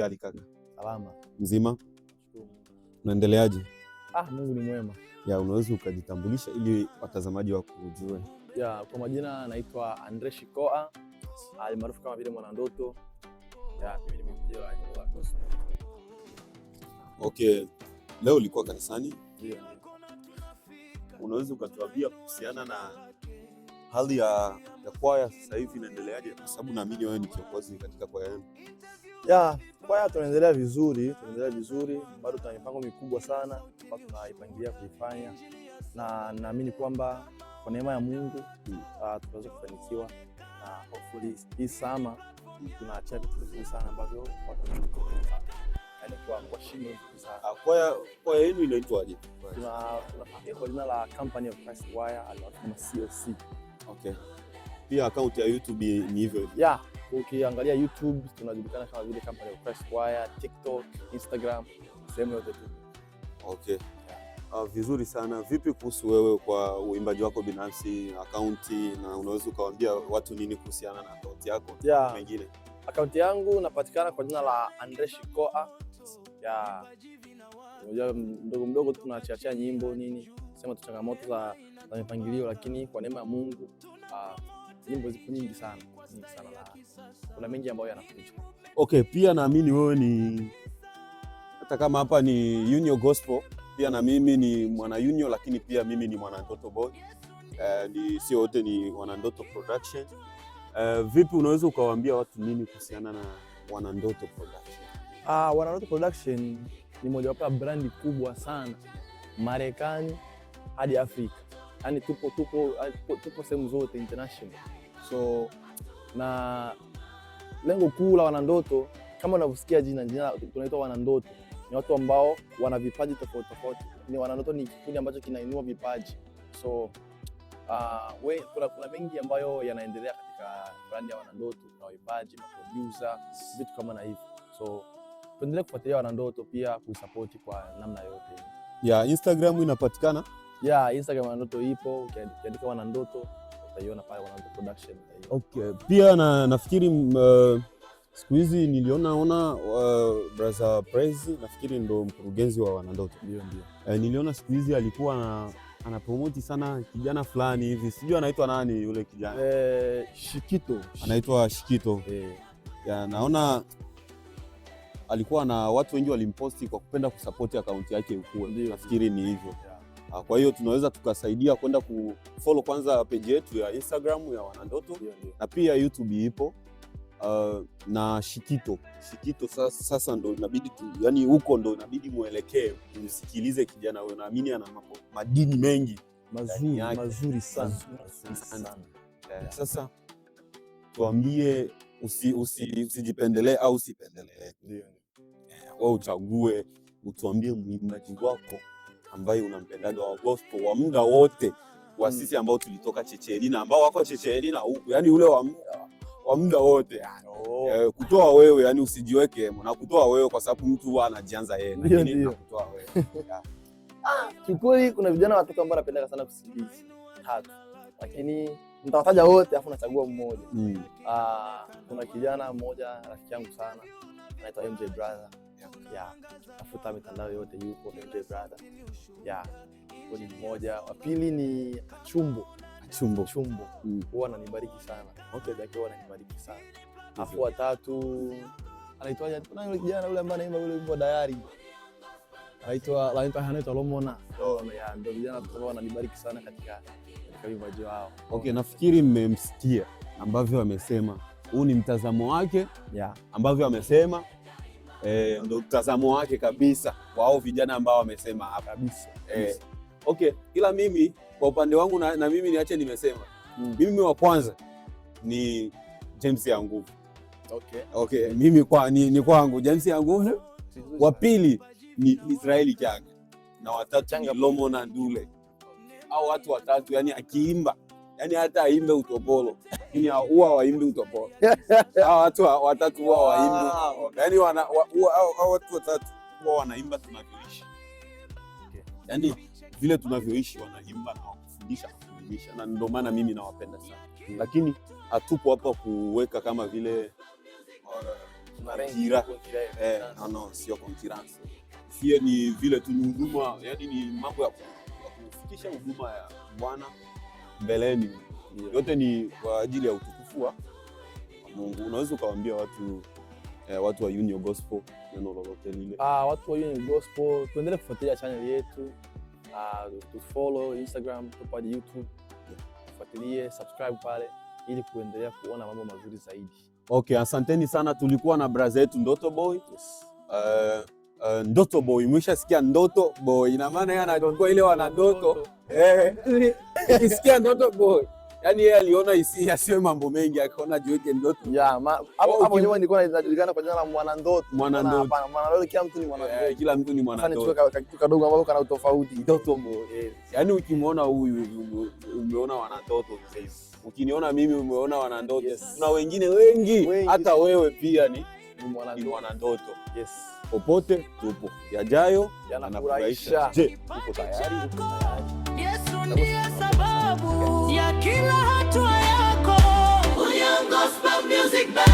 Hali kaka? Salama. Mzima? Unaendeleaje? Ah, Mungu ni mwema. Ya, unaweza ukajitambulisha ili watazamaji wakujue? Ya, kwa majina naitwa Andre Shikoa almaarufu kama vile Mwanandoto. Ya, mimi nimekuja wa gospel. Okay, leo ulikuwa kanisani? Ndio. Unaweza ukatuambia kuhusiana na hali ya kwaya sasa hivi inaendeleaje? Kwa sababu naamini wewe ni kiongozi katika kwaya yenu. Ya, kwaya tunaendelea vizuri, tunaendelea vizuri, bado tuna mipango mikubwa sana ambayo tunaipangilia kuifanya na naamini kwamba kwa neema ya Mungu tutaweza kufanikiwa na hopefully hii summer tunaachia vitu vizuri sana ambavyo watu watakuwa yaani kwa shime nzuri sana. Ah, kwaya yenu inaitwaje? Tunafahamika kwa jina la Company of Christ Choir almaarufu kama COC. Okay. Pia akaunti ya YouTube ni hivyo hivyo. Yeah, ukiangalia YouTube tunajulikana kama vile Company of Christ Choir, TikTok, Instagram, sehemu yote tu. Okay. Vizuri sana. Vipi kuhusu wewe kwa uimbaji wako binafsi, akaunti, na unaweza ukawaambia watu nini kuhusiana na akaunti yako Yeah. mengine? Akaunti yangu napatikana kwa jina la Andre Shikoa. Yeah. Unajua mdogo mdogo tu tunaachia nyimbo nini, sema tu changamoto za mipangilio, lakini kwa neema ya Mungu nyimbo zipo nyingi sana, nyingi sana na kuna mengi ambayo yanakuja. Okay, pia naamini wewe ni hata kama hapa ni Union Gospel, pia na mimi ni mwana Union, lakini pia mimi ni mwana Ndoto Boy. Ni sio wote ni Wanandoto Production. Vipi unaweza ukawaambia watu nini kuhusiana na Wanandoto Production? Wanandoto Production ni mojawapo ya brandi kubwa sana Marekani hadi Afrika. Yaani tupo sehemu zote international. So na lengo kuu la Wanandoto kama unavyosikia jina tunaitwa Wanandoto, ni watu ambao wana vipaji tofauti tofauti. Ni Wanandoto ni kikundi ambacho kinainua vipaji. So kuna mengi ambayo yanaendelea katika brand ya Wanandoto, kuna waimbaji, maproducer, vitu kama na hivyo. So tuendelee kufuatilia Wanandoto pia kuisapoti kwa namna yote. Ya Instagram inapatikana? Yeah, Instagram Wanandoto ipo, ukiandika Wanandoto utaiona pale, Wanandoto Production utaiona. Okay. Pia na nafikiri siku hizi niliona ona brother Praise, nafikiri ndo mkurugenzi wa Wanandoto. Ndio, ndio. Niliona siku hizi alikuwa anapromoti sana kijana fulani hivi, sijui anaitwa nani yule kijana. Shikito. Anaitwa Shikito. Ya, naona alikuwa na watu wengi walimposti kwa kupenda kusapoti akaunti yake ikue. Nafikiri ni hivyo. Yeah. Kwa hiyo tunaweza tukasaidia kwenda kufollow kwanza page yetu ya Instagram ya Wanandoto Ndio. na pia YouTube ipo. Na Shikito sasa ndo inabidi tu, yani huko ndo inabidi muelekee, msikilize kijana huyo, naamini ana mambo madini mengi Mazuri, yake. Mazuri sana. Mazuri Mazuri sana. sana. Sasa tuambie, usijipendelee au usipendelee. Ndio. Wewe uchague, utuambie mwimbaji wako ambaye unampendaga wa gospel wa muda wote wa sisi ambao tulitoka Chechelina, ambao wako Chechelina huku, yani ule wa muda wote yani. Oh. Kutoa wewe, yani usijiweke na kutoa wewe kwa sababu mtu huwa anajianza yeye, lakini Ndio. na kutoa wewe. Yeah. Kiukweli kuna vijana watatu ambao napenda sana kusikiliza. Tatu. Lakini nitawataja wote afu nachagua mmoja. Kuna kijana mmoja rafiki yangu sana anaitwa MJ Brother. Yeah. Tafuta mitandao yote yupo MJ Brother. Yeah. Huyo ni mmoja. Wa pili ni Achumbo. Chumbo. Chumbo. Huwa ananibariki sana. Yake huwa ananibariki sana. Afu wa tatu anaitwaje? Kuna yule kijana yule ambaye anaimba ule wimbo Dayari. Anaitwa Lomona. Oh, yeah, ndio vijana ambao wananibariki sana katika uimbaji wao. Okay, nafikiri mmemsikia ambavyo amesema. Huu ni mtazamo wake ambavyo amesema, ndo mtazamo wake kabisa kwa hao vijana ambao wamesema hapa. Kabisa. Okay, ila mimi kwa upande wangu na mimi niache nimesema. Mimi wa kwanza ni James ya Nguvu. Okay, mimi ni kwangu James ya Nguvu. Wa pili ni Israeli Kyanga na watatu ni Lomona Ndule. Au watu watatu, yani akiimba, yani hata aimbe utopolo, lakini huwa waimbe utopolo. Hao watu watatu huwa waimbe. Yani hao watu watatu huwa wanaimba tunavyoishi. Yani vile tunavyoishi wanaimba na kufundisha kuelimisha, na ndio maana mimi nawapenda sana. Lakini hatupo hapa kuweka kama vile Tuna rank Kira. Concurrence. No, sio concurrence. Sie ni vile tu ni huduma, yani ni mambo ya kufikisha huduma ya Bwana mbeleni. Yote ni kwa ajili ya utukufu wa Mungu. Unaweza ukawaambia watu wa Union Gospel neno lolote lile? Ah, watu wa Union Gospel tuendelee kufuatilia channel yetu, tu follow Instagram, tupo hadi YouTube, tufuatilie, subscribe pale ili kuendelea kuona mambo mazuri zaidi. Okay, asanteni sana. Tulikuwa na braza yetu Ndoto Boy. Yes. Ndoto Boy, mwishasikia Ndoto Boy, ina maana yeye anachukua ile wana ndoto. Ukisikia Ndoto Boy, yani yeye aliona isi asiwe mambo mengi, akaona jiweke ndoto. Yeah, hapo Oh, hapo nyuma nilikuwa najulikana kwa jina la mwana ndoto. Mwana ndoto. Hapana, mwana ndoto, kila mtu ni mwana ndoto. Kila mtu ni Sasa mwana nichukue ndoto. kitu kadogo ambako kana utofauti. Ndoto Boy. Yes. Yaani ukimwona huyu hivi umeona wanandoto. Ukiniona mimi umeona wanandoto. Yes. Kuna wengine wengi, Wengi. Hata wewe pia ni Ni mwana ni ndoto. mwanandoto. Yes. Popote tupo, yajayo Yanafurahisha. Je, uko tayari? Yesu ndiye sababu ya kila hatua yako. Union Gospel Music Band.